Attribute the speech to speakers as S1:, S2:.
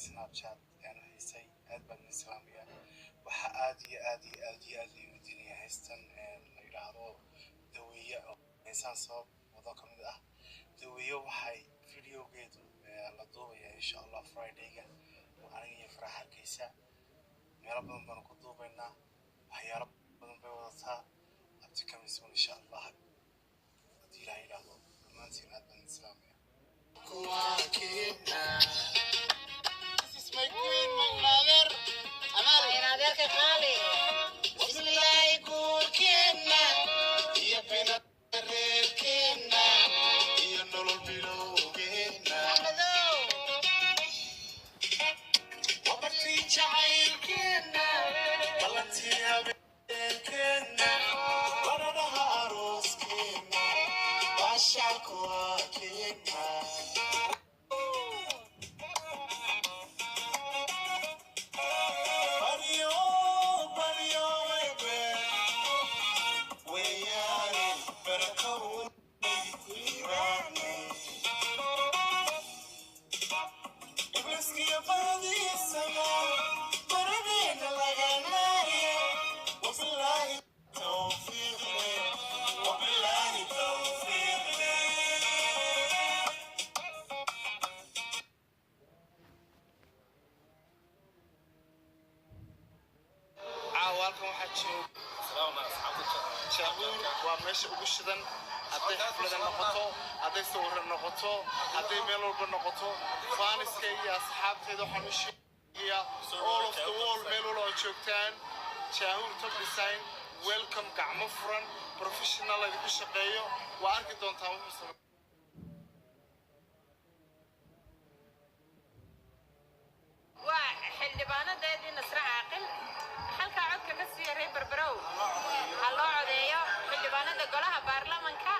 S1: Snapchat aan u xiisay, aad baan idin salaamaya. Waxaa aad iyo aad iyo aad iyo aad lii weydiinaya heystan la yidhaahdo Daweeye, oo heysaan sabab wado ka mid ah. Daweeye waxay videogeedu la duubaya insha Allah Fridayga, oo aniga iyo Farax Hargeysa meelo badan baanu ku duubaynaa. Waxyaalo badan bay wadataa abti kamisoon insha Allah haddii Ilaah yidhaahdo. Dhammaantiin aad baan idin salaamaya. This is my queen, my brother. Amal.
S2: Adeerka qaali.
S1: Bismillahi guurkeenna iyo binada reerkeenna iyo nolol bilowgeenna.
S2: Axmedow.
S1: Wabartii jacaylkeenna, ballantii habeenkeenna, baradaha arooskeenna, baashaalku waa keenna. Baryo, baryo, webe, weeyaane, barako iibaane. Ibliskiyo baradiisana, baradeena laga naariye. Wabilaahi tawfiiqne, wabilaahi tawfiiqne. Caawa halkan waxaa jooga Jaahuur, waa meesha ugu shidan. Hadday xaflada noqoto, hadday sawirro noqoto, hadday meel walba noqoto, faaniska iyo asxaabteeda waxaan u sheegayaa all of the world, meel walba oo joogtaan, Jaahuur Top Design welcome, gacmo furan, professional idinku shaqeeyo. Waa arki doontaan wuxuu sameeyo.
S2: Waa xildhibaanadeedii Nasre Caaqil. Halkaa codka ka siiya reer Berberow, ha loo codeeyo xildhibaanada golaha baarlamanka.